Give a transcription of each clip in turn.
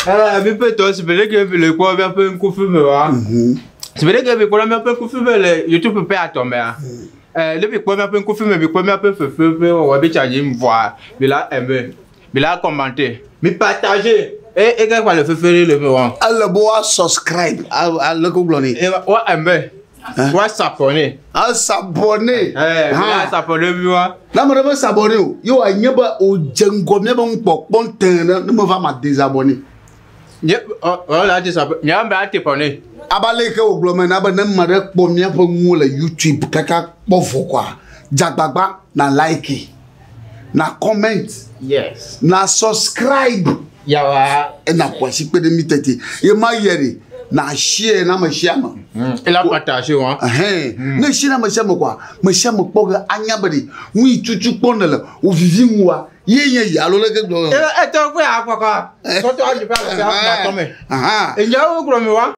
Eh, mi ƒe tɔ si be ɖeke mi le kpɔ míaƒe ŋkufi me wa. Si be ɖeke mi kpɔ míaƒe ŋkufi me le YouTube ƒe atɔ mea. Eh, ne mi kpɔ míaƒe ŋkufi me, mi kpɔ míaƒe fefe ƒe wɔwɔ bi tsa dzi vɔa, mi la aimer, mi la commenter, mi partager. E e ke kpa le fefe ɖe le me wa. Ele be woa subscribe ale ko gblɔ nɛ. E wa aimer, wa s'abonner. A s'abonner. Eh, mi la s'abonner mi wa. Ne ame ɖe me s'abonner o, ye wòanye be wòdze ŋgɔ míabe nukpɔkpɔ tẽ ne ne meva ma désabonner. Nye ɔ ɔ la désabonner, nye ame ate bɔne. Abe ale yi ke wògblɔ me na be ne ame ɖe kpɔ míaƒe nuwo le YouTube kaka kpɔ vɔ koa, dze agbagba na like, na comment, Yes. na subscribe. Yawa. Ena ƒo asi kpe ɖe mí tete. Ye ma yɛ ɖe, na share na ame sia ame. Ela partager wa. Ɛhɛn. Ne share na ame sia ame koa, ame sia ame kpɔ ge anya be ɖe nu yi tutu kpɔ nèle wò vivi ŋua, ye nye yi alo leke gblɔ. E e tɔ kpe akpɔkɔ. Sɔtɔ adzi ƒe ame sia ame tɔ me. Ahan. Enyawo gblɔ mi wa.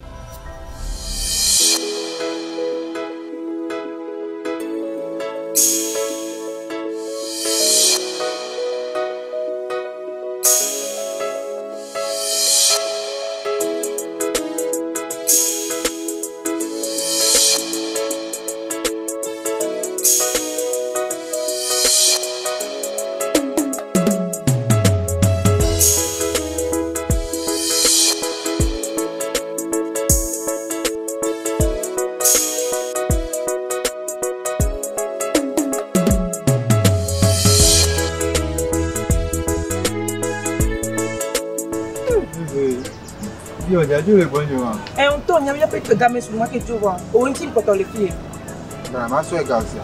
Yo, ya yo le gbɔ nye wa. Ɛ ŋutɔ nya míaƒe ƒe game su ma ke tso vɔ. O ŋuti kpɔtɔ le fie. Na ma sɔe ga sia.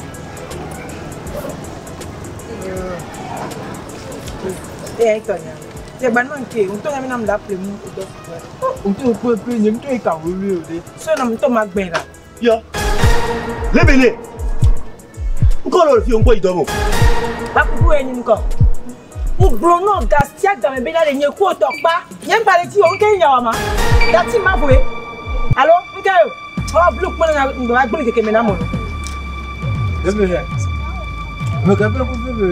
Eya ŋutɔ nya. Dze gba nɔ nke ŋutɔ nya mi nam la ƒle mu o dɔ fu. Ŋutɔ kpe pe nye ŋutɔ yi ka wo mi o de. So na ŋutɔ ma gbɛ la. Yɔ. Lebele. Ŋkɔ le fi ŋkɔ yi dɔ mo. Bakuku ye nyi ŋkɔ. Ŋgblɔ nɔ ga sia game be na le nye ku tɔ kpa. Nye ŋgba le ti o ŋke nya wa ma. Gati ma voe. Alo ŋke o. Ɔ blu kpɔ na ŋgba wa gblẽ keke me na mo. Lebele. Me ka pe ku fe be.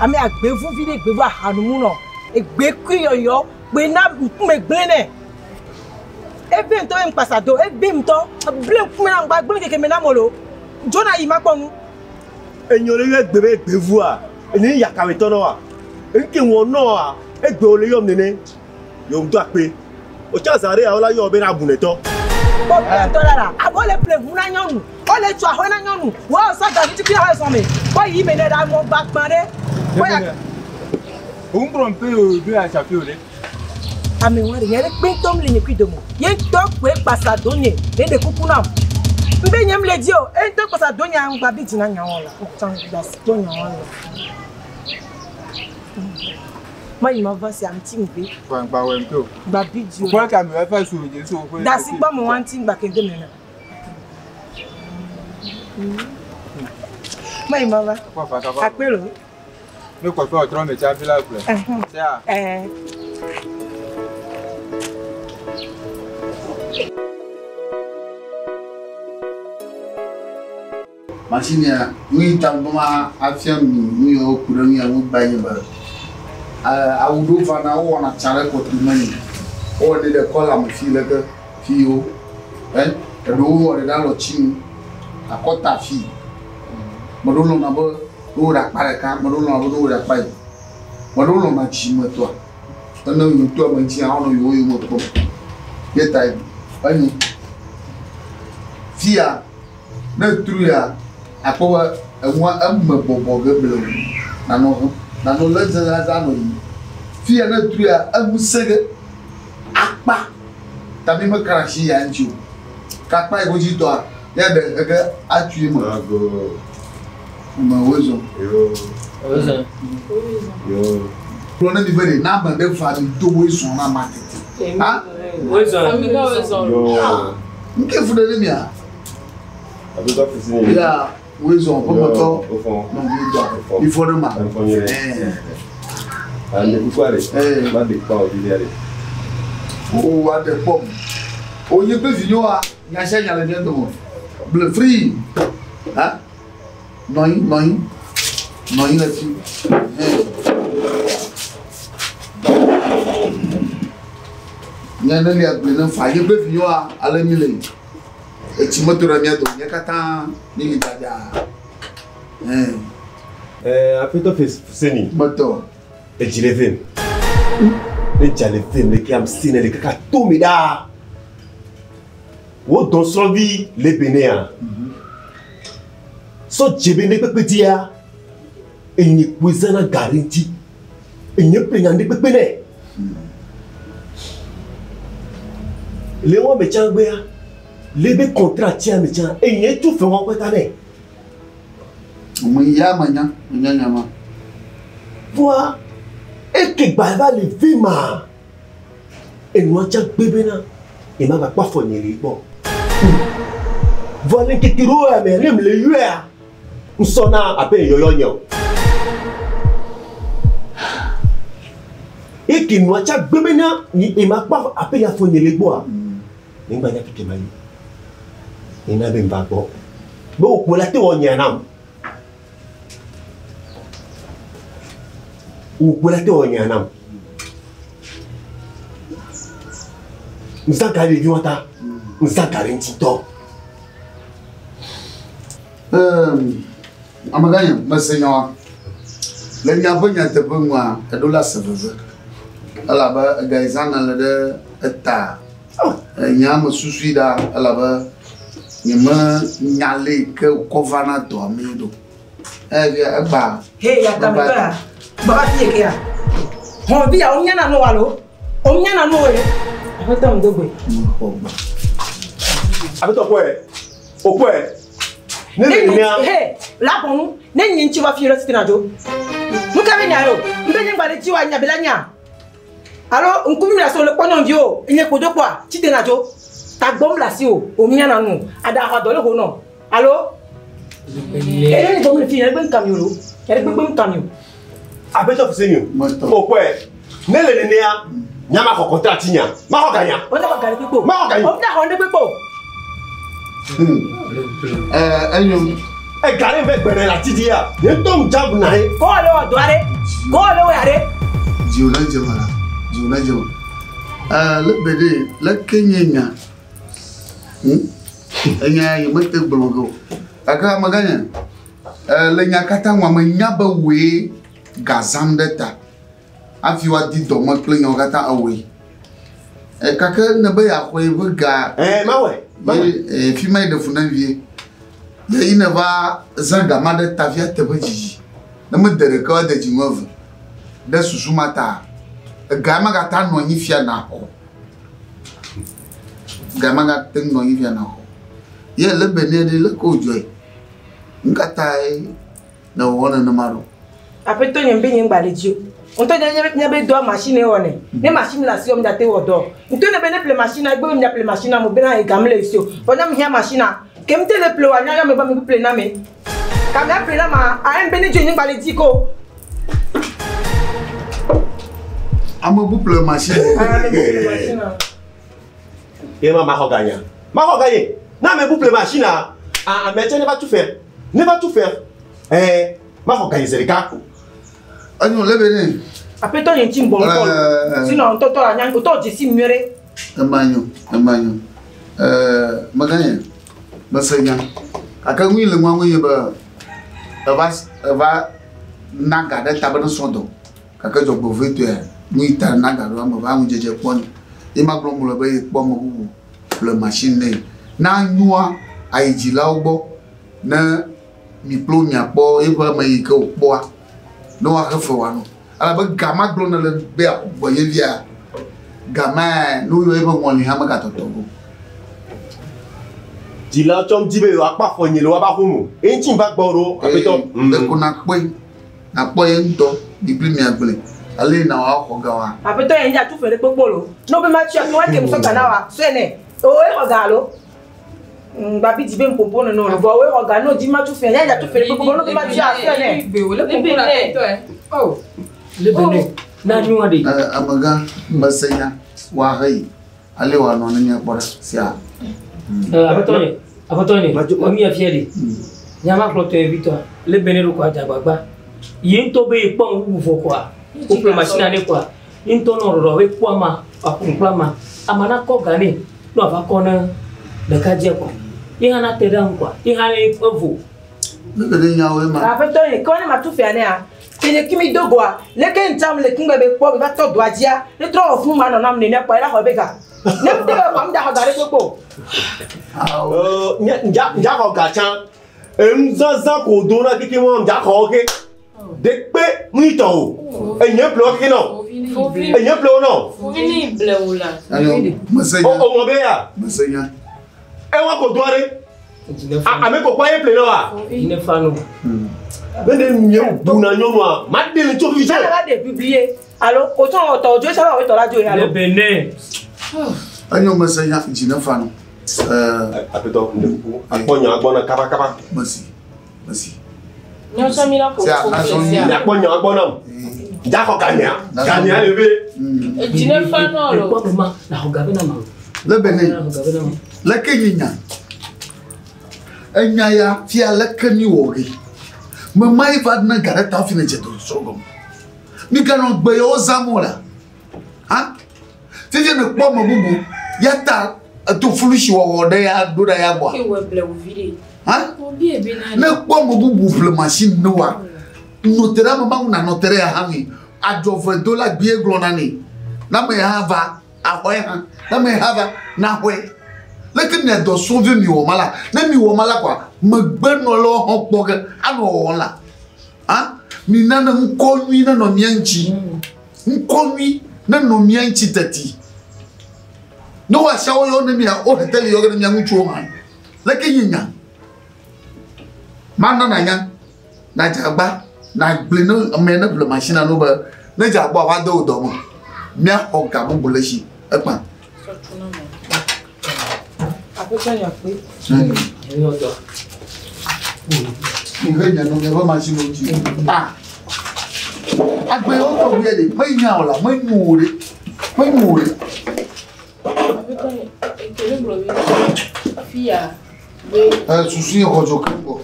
Ame agbevu vi ɖe gbevu ahanumu nɔ. Egbe kui yɔyɔ gbe na ŋkume gblẽ nɛ. Eve ŋutɔ ye ŋkpasa do eve ŋutɔ ble ŋkume na ŋgba gblẽ keke me na mo lo. Dzona yi ma kpɔ nu. Enyo le yɔ egbe be gbevua. Eni yakame tɔ nɔ wa. Ŋke wɔ nɔ wa. Egbe wo le yɔm nene. Yo ŋutɔ akpe. O tsa zã ɖe ya wola yɔ be na abunetɔ. Kpɔ ŋutɔ la la. Abɔ le ƒle ʋu na nyɔnu. Wole tso aƒe na nyɔnu. Wɔ sɔ gavi titi aƒe sɔme. Kpɔ yi me ne ɖe amɔ gbagbã ɖe. Kpɔ ya. Ŋgblɔ pe o do ya tsa pe o de. Ame wa ɖe nye ɖe kpe ŋutɔ le nye kui dome. Ye ŋutɔ kpoe kpasa do nye. Ne ɖe kuku nam. Mbe nye mle dzi o. Ye ŋutɔ kpasa do nye aŋgba bi dzi na nyawo la. Tsã gba si do nyawo la. Ma yi ma va si aŋuti ŋgbe. Gba gba wɛ ŋutɔ. Gba bi dzi o. Kpɔ ka mi wɛ fɛ su dzi su ko. Dasi gbɔ me wa ŋuti ŋgba kente me na. Ma yi ma va. Kpɔ fa ka fa. Akpe lo. Ne kɔ fɛ ɔtrɔ me tsa fi la ƒle. Sia. Ɛɛ. Machine ya, nu yi ta be ma afia mi nu yiwo ku ɖe nu ya ŋu gba nye be awu ɖewo vana wowɔna tsa ɖe kɔtu me ni. Wowɔnɛ ɖe kɔla me fi leke fi yiwo. Ɛ eɖewo wɔnɛ ɖe alɔtsi nu, akɔta fi. Me ɖewo lɔ̃na be ne wowɔ ɖe akpa ɖeka, me ɖewo lɔ̃na be ne wowɔ ɖe akpa yi. Me ɖewo lɔ̃na dzimetɔa. Ene yewo to ame ŋuti hã wonɔ yewo yome kpɔm. Ye ta enyo. Fia ne tru ya akpɔ be enua eme bɔbɔ ge blewu. Nanɔ hem, nanɔ lé zãzãzã nɔ yiyim. Fia ne tru ya enu sẽ ge akpa. Ta mi mekana asi ya ŋuti o. Ke akpa yi godzi tɔa ya ɖe he ge atui eme. Me woe zɔ. Yo. Yo. Gblɔ ne mi be ɖe ne ame ɖe va mi do woe zɔ na ma tete. Ha? Woe zɔ. Yo. Nke fu ɖe ne mia? Abe kɔ fi si. Ya woe zɔ ƒemetɔ Yo. O fɔ. nɔvi dɔ. Mi fɔ ɖe ma. Ame fɔ nyuie. Ɛɛ. Ame kuku aɖe. Ɛɛ. Ma de kpɔ o vi aɖe. O wa ɖe kpɔm. O nye kple vinyewoa, nya sia nya le mía dome. Ble free. Ha? Nɔ anyi, nɔ anyi. Nɔ anyi le fi. Ɛɛ. Nye ne lia gblẽ ne fa ye kple vinyewoa ale mi le etsi meto ɖe mía dome mía katã mi li dzadza. Ɛɛ. Ɛɛ aƒetɔ Fuseni. Metɔ. Edzi le vem. Ne dza le vem le ke am si ne le kaka to mi ɖaa. Wo dɔsrɔ̃vi le Benea. Sɔ dze be ne kpekpe dzia, enye kpoe zãna ga ɖe ŋuti. Enye ƒle nya ɖe kpekpe nɛ. Le wo me tsã gbea, le be contrat tia me tsã, enye tu fe wɔn kpeta nɛ. Me ya me nya, me nya nya ma. Voa, eke gba va le ve ma, enua tsã gbe bena, ema va kpɔ afɔ nye le gbɔ. Voa le ŋkeke ɖewo ya me, ne mle yɔea, ŋsɔna abe yɔyɔ nye o. Eke nua tsã gbe bena, ema kpɔ abe afɔ nye le gbɔa, ne ŋgba nya keke ma yi. Ena be ŋva gbɔ. Be wò la te wɔ nya nam. Wò la te wɔ nya nam. Nzã ga ɖevi wa ta. Nzã ga ɖe ŋuti tɔ. Amegã nye, mese nya wa. Le nya ƒe nyateƒe nua, eɖo la se veve. Elabe ega yi zã nele ɖe eta. Enya me susui ɖa elabe nye me nya le yi ke wòkɔ va na dɔa mee ɖo. Eya egba. He ya ta me tɔ ya. Baba fi ye ke ya. Hɔn vi ya wo nyana no wa lo. O nyana no ye. Aƒetɔ ŋdo gbe. Aƒetɔ kpɔe. O kpɔe. Ne le nya. He la bɔnu. Ne nyi ŋuti va fi ɖe tete na dzo. Nu ka be nya yo? Mbe nye ŋgba ɖe dzi wa nya be la nya. Alo ŋkuvi mi le asi o le kpɔ nyɔnuviwo. Enye kpodo kpɔa tite na dzo. Tagbɔm le asi o. O miana nu. Aɖa xɔ dɔ le ho nɔ. Alo. Eye nye gbɔm le fi yɛrɛ gbe ŋkami o lo. Yɛrɛ gbe gbe ŋkami o. Aƒetɔ Fuseni o. O kpɔe. Ne le nenea, nya ma xɔ contrat nya. Ma xɔ ganya. O ne xɔ ga ɖe kpekpe o. Ma xɔ ganya. O ne xɔ ɖe kpekpe o. Enyo. Ega ɖe ve gbe ɖe le ati dzia. Nye ŋutɔ ŋdza na ye. Ko le wɔ dɔ aɖe. Ko le wɔ ya ɖe. Dziwò ne dze me la. Dziwò ne dze me. Le be ɖe, le ke nye nya. Enya yi mete gblɔ ge o. Gake amegã nye, le nya katã ŋua, menya be wòe ga zãm ɖe ta. Hafi woadi dɔme kple nyawo katã ewɔe. Gake ne be yeaxɔe ƒe ga. Mawɔe. Ye fi ma yi ɖe fu na vie. Ye yi ne va zã ga ma ɖe ta fia teƒe dzidzi. Ne mede ɖeke wa de dzi ŋu eve. Ɖe susu ma ta. Ega ma gata nɔ anyi fia na xɔ. Ga ma gate nɔ anyi fia na xɔ. Ye le be ne ɖe le ko dzɔe. Nkatae ne wɔ nenema ɖo. Aƒetɔ nye be nye ŋgba le dzi o. Ŋutɔ nye nye be dɔa machine wɔ ne. Ne machine le asi wɔm date wɔ dɔ. Ŋutɔ ne be ne ƒle machine egbe be mia ƒle machine mo bena ega mele esi o. Vɔ ne mi hia machine ke ŋute le ƒle wa nya ya me ba mi ƒle na me. Ka mia ƒle na ma a be ne dzo nye ŋgba le dzi ko. Ame bu ƒle machine. Ame bu ƒle machine. Ye ma ma xɔ ganya. Ma xɔ ganye. Na ame bu ƒle machine a ame tse ne va tu fɛ. Ne va tu fɛ. Ma xɔ ganye zi ɖeka. Enyo le be ne. Aƒetɔ nye ŋuti ŋgbɔ ŋkɔ. Sinon ŋutɔ tɔ la nya ŋutɔ dzesi nyuie ɖe. Ema nyo, ema nyo. Meganye, mese nya. Gake nui le ŋua ŋu nye be eva eva na ga ɖe ta be ne srɔ̃ dɔ. Gake dzɔgbevɔ̃etɔe nui ta na ga ɖo ame va ŋudzedze kpɔ ne. Ye ma gblɔ mo le be ye kpɔ ame bubu ƒle machine nɛ. Na nyoa ayi dzilawo gbɔ ne mi kple miakpɔ eƒe ame yi ke wòkpɔa ne woahe fe wòanɔ. Elabe ga ma gblɔ ne le be gbɔ ye via ga ma ne woyɔ eƒe ŋɔli hã megatɔtɔ go. Dzilawo tsɔm dzi be yewoakpɔ afɔ nye le woava xo nu. Eyi ŋuti va gbɔ ɖo aƒetɔ. Eko nakpɔe nakpɔ ye ŋutɔ mi kple miagblɔe ale na woaxɔ ga wa. Aƒetɔ ye ŋdza tu fe ɖe kpokpo lo. Ne wobe ma tsia ke woake musɔ ga na wa sɔe nɛ. O exɔ ga alo. Gbabi dzi be ŋpopo nene o. Vɔ wo exɔ ga ne wodzi ma tu fe nya dza tu fe ɖe kpokpo ne wobe ma tsia sɔe nɛ. Le bene na nyoa ɖe. Amegã mese nya woahe yi ale wòanɔ ne míakpɔ ɖa sia. Aƒetɔ nye, aƒetɔ nye, enu ya fia ɖe. Nya ma kplɔ tɔ vitɔa, le bene ɖo kɔa dzagbagba. Ye ŋutɔ be ye kpɔ nu bubu vɔ kɔa, woƒle machine ne kɔa. Ye ŋutɔ nɔ ɖɔɖɔ be kpɔ ama, aƒo nu kple ama. Ama na kɔ ga nɛ, ne wòava kɔ ne ɖekadzea kɔa. Ye hã nate ɖe eŋu kɔa, ye hã ne evo. Ne ɖe nyawoe ma. Aƒetɔ nye, ke ne matu fia nea, ke nye kimi do goa, leke ŋtsam le kungbe be kpɔ be va tɔ doa dzia, ne trɔ wɔ fún ma nɔ nam nene kpɔ ela xɔ be ga. Ne ŋte be kpɔ ŋda xɔ ga ɖe kpekpe o. Nja xɔ ga tsã. Enuzazã ko do na keke mɔ nja xɔ ke. Ɖekpe ŋutɔ o. Enye ƒle wo keke nɔ. Enye ƒle wo nɔ. Fovi ble wo la. Ayo, mese nya. O ŋlɔ be ya. Mese nya. Ewa ko doa ɖe. Ame ko kpɔ ye ƒle nɔ wa. Ne fa no. Ne ne mie bu na nyɔnua, ma ɖe le tso fifi Tsã tsɛ. la va ɖe publier. Alo, o tsɔ wɔ tɔ, o dzo tsã va wɔ tɔ la dzo ye alo. Le Benin. Enyo mese nya dzi ne fa no. Aƒetɔ, ne kuku, akpɔ nya gbɔ na kaba kaba. Mesi, mesi. Nyɔtsɔ mi la ko Sia, ko na ble sia. Miakpɔ nya gbɔ nam. Nja xɔ gania, gania le be. Edzi ne fa nɔ lo. Kpɔ be ma, na xɔ ga be na ma. Le Benin. Na xɔ ga be na ma. Leke nye nya? Enya ya fia leke mi wɔ ge. Mema yi va ne ga ɖe ta hafi ne dze dɔ srɔ̃ gɔme. Mi ganɔ gbe yawo zãm o la. Ha? Fifia ne kpɔ ame bubu ya ta eto fulusi wɔwɔ ɖe ya ɖo ɖe ya gbɔa. Ke wɔ ble wo vi ɖe. Ha? Wo bi ebe na. Ne kpɔ ame bubu ƒle machine ne wa. Nɔte ɖe ame ma ŋu nanɔ te ɖe ya hã ŋui. Adzɔve do la gbie gblɔna nɛ. Ne ame ya hã va axɔe hã. Ne ame ya hã va naxɔe. Leke mia dɔ srɔ̃vi mi wɔ ma la, ne mi wɔ ma la kɔa, megbenɔlawo hã kpɔ ge anɔ wɔwɔm la. Ha? Mi na ne ŋkɔ nyui nenɔ mia ŋuti. Ŋkɔ nyui nenɔ mia ŋuti teti. Ne woasiawo yɔ ne mia, wohe teli yɔ ge ɖe mia ŋutsuwo hã. Leke nye nya? Mana nanya, nadze agba, nagblɔe ne ame ne ƒle machine no be ne dze agba va de wo dɔ me. Míaxɔ ga bubu le esi. Ekpã. Aƒetɔ nye akpe. Nhe nya no miaƒe machine wo dzi. Ah. Agbe yewo tɔ ʋuia ɖe, menya o la, menyo o ɖe. Menyo o ɖe. Aƒetɔ nye, eke ne gblɔ be fia be. Susu ye xɔ dzo keŋ gbɔ.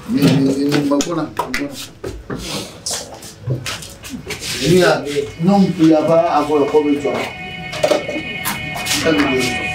Mi mi mi megbɔna, megbɔna. Nu ya, nyɔnu ya va avɔ le xɔ be dzɔ. Ema.